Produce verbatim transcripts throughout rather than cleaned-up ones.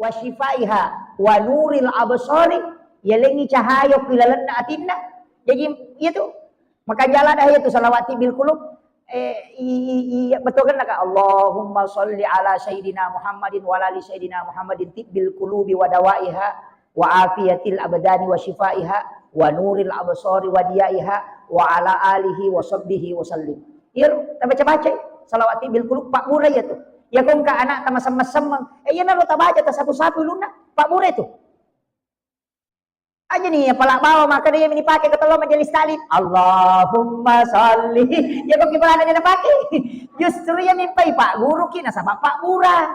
wa syifaiha wa nuril absari, yalengngi cahaya ku ilalenna atinna. Jadi, iya tu. Makanja ladde iya tu salawat tibbil qulub. Eh, i, i, i, betul kan, Kak? Allahumma shalli ala sayyidina Muhammadin wa ala ali sayyidina Muhammadin tibbil qulubi wa dawaiha wa afiyatil abdani wa syifaiha wa nuril absari wa diyaiha wa ala alihi wa sahbihi wa sallim. Iya, tabaca-baca salawat tibbil qulub, pabbura iya tu. Iya ko engka anak tamasemmeng-semmeng, eh, iya naro tabaca, tasapu-sapu ulunna, pabbura itu. Aja ni, apala bawa maka dia ini pakai ketello majelis taklim. Allahumma shalli. Ya kok gimana dia pakai? Justru ya mimpai pak guru ki nasaba pabbura.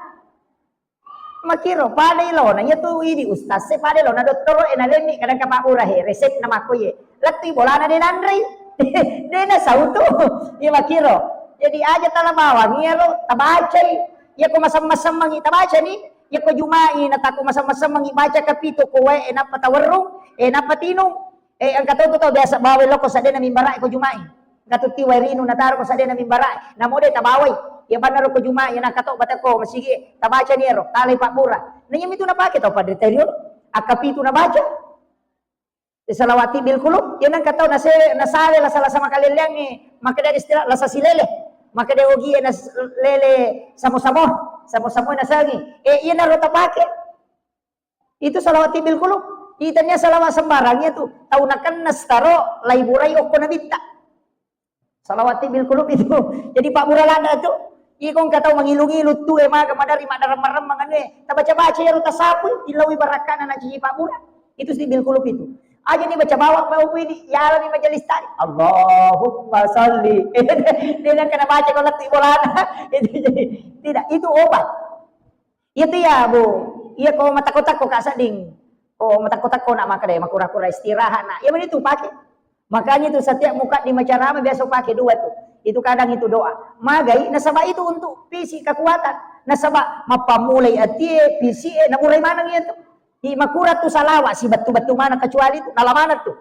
Makiro, pada ilona, iya tu idi ustaz, se pada ilona dottoro, e nalemmi, kadang ka pabbura he, resep na makko ye. Lettu i bolana de nanrei. De nasau tu. Iya makiro. Jadi aja tala bawang, iya lo, tabacai. Iya ko masemmeng-semmengi, tabaca ni. Iya ko Juma'i, na tako masemmeng-semmengi, baca kapitu ko wae, e nappa tawerrung, e nappa tinung. Eh, engka to tu tau biasa bawai loko sadena mimbara ko Juma'i. Engka tu tiwai rinu nataro ko sadena mimbara. Namo de tabawai. Iya banna ro ko Juma'i, na kato bata ko masigi, tabaca ni ero, talai pabbura. Na iya mitu napake tau pada terio. Akkapitu nabaca. Eh, salawat tibbil qulub, iya nang katau nase-, nasale lasa-lasa makaleleangnge, maka dari istilah lasa silele. Maka de ogi e nas-, lele samo-samo, samo-samo nasangi. Eh, iya naro tapake. Itu salawat tibbil qulub. Itanya salawat sembarang itu. Tau nakenna setaro, laiburai okko nabitta. Salawat tibbil qulub itu. Jadi pabbura ladde tu. Iko engka tau mangilu-ngilu tu, e maga madari maddaremmeng-remmeng anu e. Tabaca-baca ero tasapu, tillaui barakkana na ciji pabbura. Itu tibbil qulub itu. Aja ni baca bawang mau ini, yala ni majelis taklim. Allahumma shalli. Dia nang kena baca ko lettu bolana. Itu jadi tidak, itu obat. Iya tu ya, Bu. Iya ko matakko-takko ka sedding. Ko matakko-takko nak maka de makura-kura istirahat nak. Iya meni tu pake. Makanya tu setiap muka di macarama biasa pake dua tu. Itu kadang itu doa. Magai nasaba itu untuk fisik kekuatan. Nasaba mappamulai atie, fisik e, naburai maneng iya tu. Di makura tu salawat si betu-betu mana kecuali tu, nala mana tu.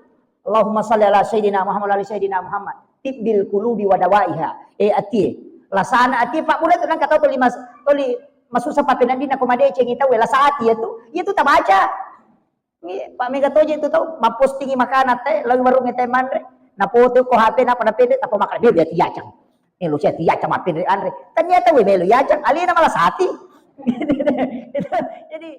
Allahumma shalli ala sayyidina Muhammad wa ala ali sayyidina Muhammad. Tibbil qulubi wa dawaiha. Eh, atie. Lasana atie, pabbura tu nang katau toli mas-, toli masussa pappeneddinna ko madecengi tau, eh, lasa atie tu. Iya tu tabaca. Ni, pa mega toje tu tau, mappostingi makanan te, lalu warung te manre. Napoto ko H P na pada pede, tappa makan dia dia tiacang. Ni lu sia tiacang mappede anre. Ternyata we melu yacang, alina malah sati. Jadi,